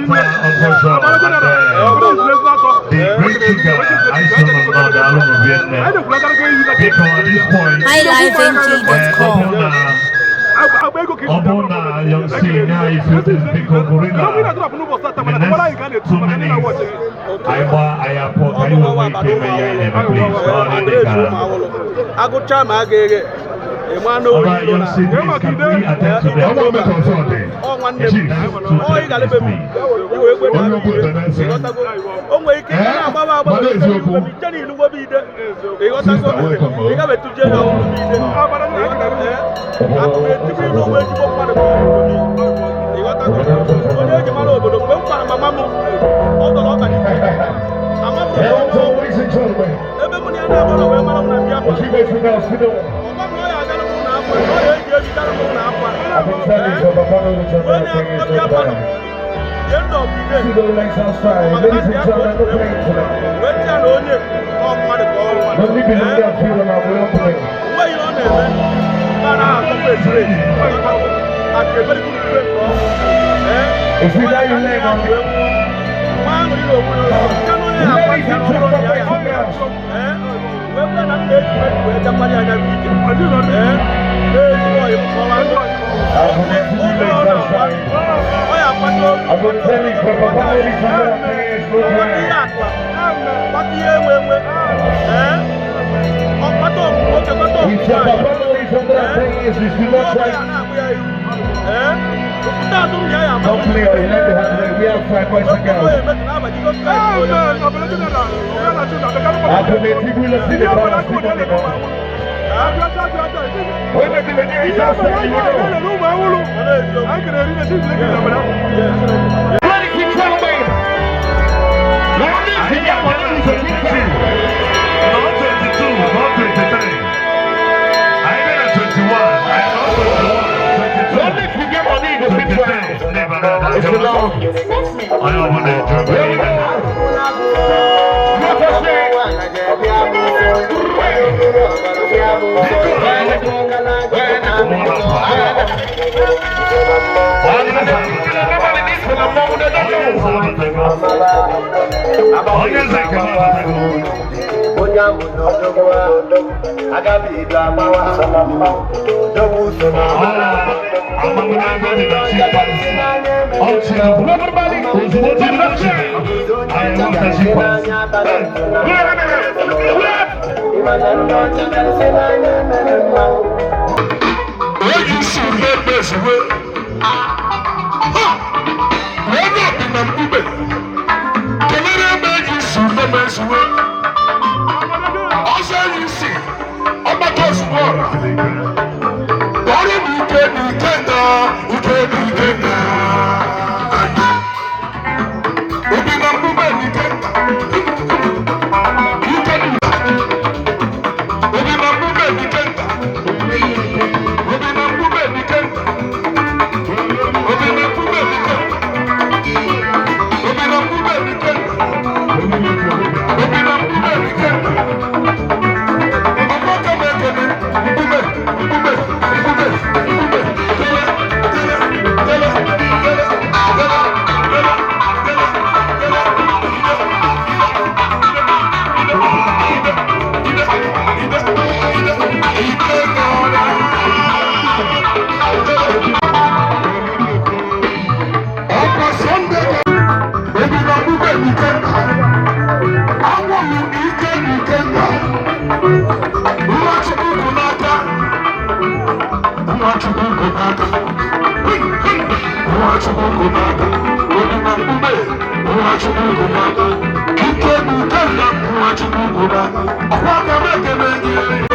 Renata Ogojo and the Great Sugar, I saw on the Alum Vietnam. Biko, at this point, highlifeng.com. ọ bụrụ na Young C nye anyị few things, biko, Gorilla, in the next 2 minutes, anyị gba anyị apụọ ka anyị wee nwee ike ime ihe anyị na-eme, please. Ka ọ dị ka Agụcha ma a ga-eghe ịma na All right, Young C, please, can we attend to them? Ọ nwanne m Chief, ọ ị gara ebe m iwe egbe na ịghọtago o nwere ike ị na-agbawa agbawa ije na ilugbo bụ ide ịghọtago ị gabe tuje na ọhụrụ bụ ide ịghọtago akụ na-etigbu ilu onwe ezigbo mmadụ ka ọ bụ ịghọtago onye eji mara obodo mgbe m gwara mama m ọ dọrọ ọka n'ike ama m na ọnwụ ebe mụ na ya na-agbara wee mara m na bịa ọgwa m na ọ ya agara m ụlọ akwa na ọ ya eji eji gara m ụlọ akwa wee na-akụkọ bịa palọ the end of the day maka na ndị akwa wee tia na onye ọ mmadụ ka ọ nweghị ihe ọ na-eme mba na akọkọ esire at a very good friend ka ọ nwa aṅụrị na onwe ya ọzọ na onye na-akwa ya na ọbụrụ na ya ya wee bụrụ na m na-eji wee jekwara ya anya bụ ije ee na-ezigbo ọyị m kọwa oge ọ na-akwa ọ ya akwado kwata ihe akụ kwata ihe enwe enwe ee ọ kwata ọmụmụ nwoke kwata ọmụmụ nwaanyị ee ọ ya na-agbụ ya ihu ee okwute azụ m ya ya ama onye emetụ n'aba Jizọs Kraịst bụ onye Ladies and gentlemen, 22, not 22, not 23. I even at 21. I not 21, 22, 23. Never know that. I don't want to enjoy. Onye eze nke m abatago. Onye ahụ n'odogwu agabido agbawa dogwu so na Amamnago dị na chief. Ọ Tinubu. Ozugbo Tinubu chịrị, anyị enweta chief. Ịmana ndị ọcha karịsị n'anya mere mmanwụ. Onye isi ebe ezuwe onye obi na mkpube kelere ebe eji isi ebe ezuwe ọzọ enyi isi ọgbata ozugbo ọra ọrụ m ike na ike na ike na ike na obi na mkpube na ike nta ike na obi na mkpube na ike nta obi na mkpube na ike nta obi na mkpube na ike nta obi na mkpube na ike nta obi na mkpube na ike nta ọgbakọ m ekele mkpube mkpube mkpube mkpube tele tele tele tele tele tele tele tele ide ide ide ide ide ide ike. Ọkwa Sọnde obi na mkpube n'ike nta anwụrụ ike n'ike nta nwa Chukwu kwụ n'aka nwa Chukwu kwụ n'aka nwa Chukwu kwụ n'aka obi na mkpube nwa Chukwu kwụ n'aka ike n'ike nta nwa Chukwu kwụ n'aka ọkwa aka m ekele gị.